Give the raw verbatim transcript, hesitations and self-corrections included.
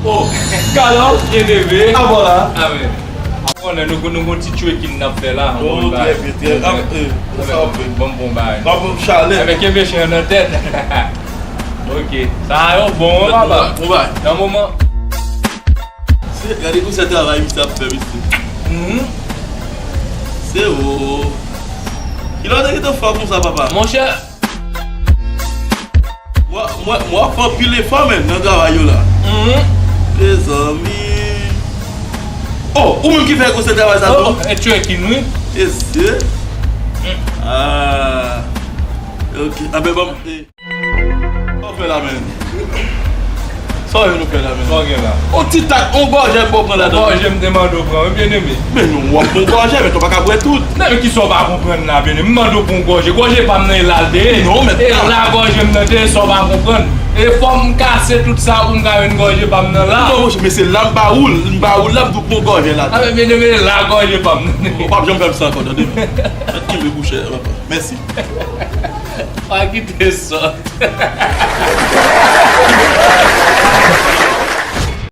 Oh, Carlos, byen leve. Avan la. Amen. Ou konnen nou, nou gon ti tchwekin n ap fè la. Oh, trè byen, trè byen. Sa w ap fè? Bon, bon bagay. Bon, bon, chalè. Avèk envesyon nan tèt. Ok. Sa yo bon, wi, papa. Bon bagay. Nan moman. Se, gade pou se travay misye ap fè, mesye. Mhm. Se o. Kilè w te gentan fò konsa, papa? Monchè. Mwen, mwen, mwen ap fè anpil efò, men, nan travay yo la. Mhm. Mezanmi. Oh, ou menm ki fè gwo sèl travay sa tou? Oh, e tchwekin, wi. Mesye. Mm. Ah. Ok. Anben, ban m, eh. Sa w fè la, men? Sa w fè la, men? Sa w gen la? On ti tak, on gòje m ba w pran ladan. Gòje m te mande w pran, wi, byeneme. Men non, w ap pran gòje, men ou pa ka bwè tout. Men, men kisa w pa konprann la, byeneme? M mande w pran gòje. Gòje pa m nan e la l te ye. Non, men e la gòje m nan te ye, sa w pa konprann. E fò m kase tout sa pou m ka jwenn gòje pa m nan la. Non, monchè, men se la m ba ou l, m ba ou l la, m di w pran gòje ladan. A, men byeneme, e la gòje pa m nan te ye. Ou p ap janm fè m sa ankò, tande. Mèt kenbe bouch, papa. Mèsi. Pa kite sòt.